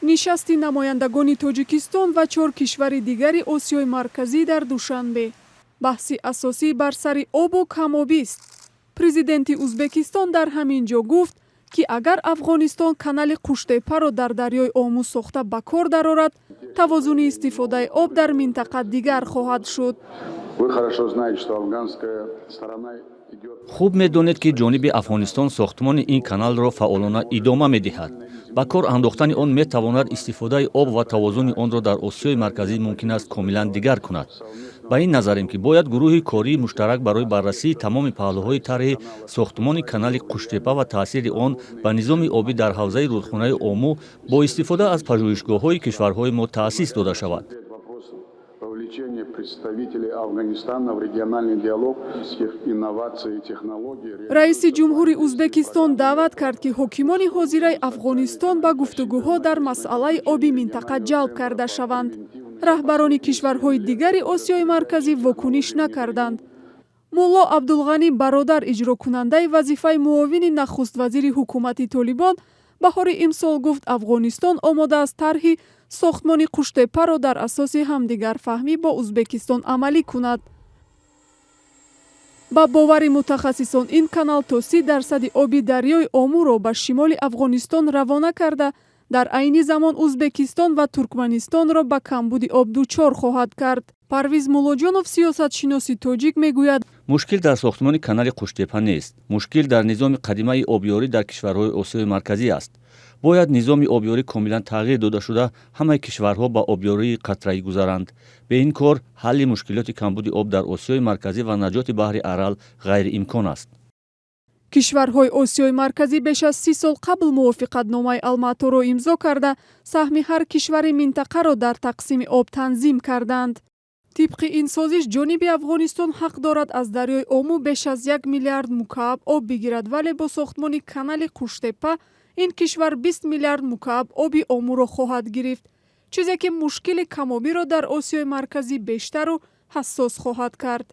Нишасти намояндагони Тоҷикистон ва чор кишвари дигари Осиёи Марказӣ дар Душанбе. Баҳси асосӣ бар сари обу камобист. Президенти Узбекистон дар ҳамин ҷо гуфт, ки агар Афғонистон канали Қуштепаро дар дарёи Ому сохта ба кор дарорад, тавозуни истифодаи об дар минтақа дигар хоҳад шуд. Вы хорошо знаете, что афганская сторона идет. Хуб медонед, ки ҷониби Афғонистон сохтмони ин каналро фаъолона идома медиҳад. Ба кор андохтани он метавонад истифодаи об ва тавозуни онро дар Осиёи Марказӣ мумкин аст комилан дигар кунад. Ба ин назарем, ки бояд гурӯҳи кории муштарак барои баррасии тамоми паҳлӯҳои тарҳи сохтмони канали Қуштепа ва таъсири он ба низоми обӣ дар ҳавзаи рудхонаи Ому бо истифода аз пажӯҳишгоҳҳои кишварҳои мо таъсис дода шавад. Вопрос вовлечения представителей Афганистана в региональный диалог инноваций и технологий. Раиси ҷумҳури Узбекистон даъват кард, ки ҳокимони ҳозираи Афғонистон ба гуфтугӯҳо дар масъалаи оби минтақа ҷалб карда шаванд. Раҳбарони кишварҳои дигари Осиёи Марказӣ вокуниш накарданд. Мулло Абдулғанӣ Бародар, иҷрокунандаи вазифаи муовини нахуствазири ҳукумати Толибон, баҳори имсол гуфт, Афғонистон омода аст тарҳи сохтмони Қуштепаро дар асоси ҳамдигарфаҳмӣ бо Узбекистон амалӣ кунад. Ба бовари мутахассисон, ин канал то 30 дарсади оби дарёи Омуро ба шимоли Афғонистон равона карда, дар айни замон Узбекистон ва Туркманистонро ба камбуди об дучор хоҳад кард. Парвиз Муллоҷонов, сиёсатшиноси тоҷик, мегӯяд: Мушкил дар сохтмони канали Қуштепа нест. Мушкил дар низоми қадимаи обёрӣ дар кишварҳои Осиёи Марказӣ аст. Бояд низоми обёрӣ комилан тағйир дода шуда, ҳамаи кишварҳо ба обёрии қатраӣ гузаранд. Бе ин кор ҳалли мушкилоти камбуди об дар Осиёи Марказӣ ва наҷоти баҳри Арал ғайриимкон аст. Кишварҳои Осиёи Марказӣ беш аз 30 сол қабл Мувофиқатномаи Алматоро имзо карда, саҳми ҳар кишвари минтақаро дар тақсими об танзим карданд. Тибқи ин созиш, ҷониби Афғонистон ҳақ дорад аз дарёи Ому беш аз 1 миллиард мукааб об бигирад, вале бо сохтмони канали Қуштепа ин кишвар 20 миллиард мукааб оби Омуро хоҳад гирифт, чизе ки мушкили камобиро дар Осиёи Марказӣ бештару ҳассос хоҳад кард.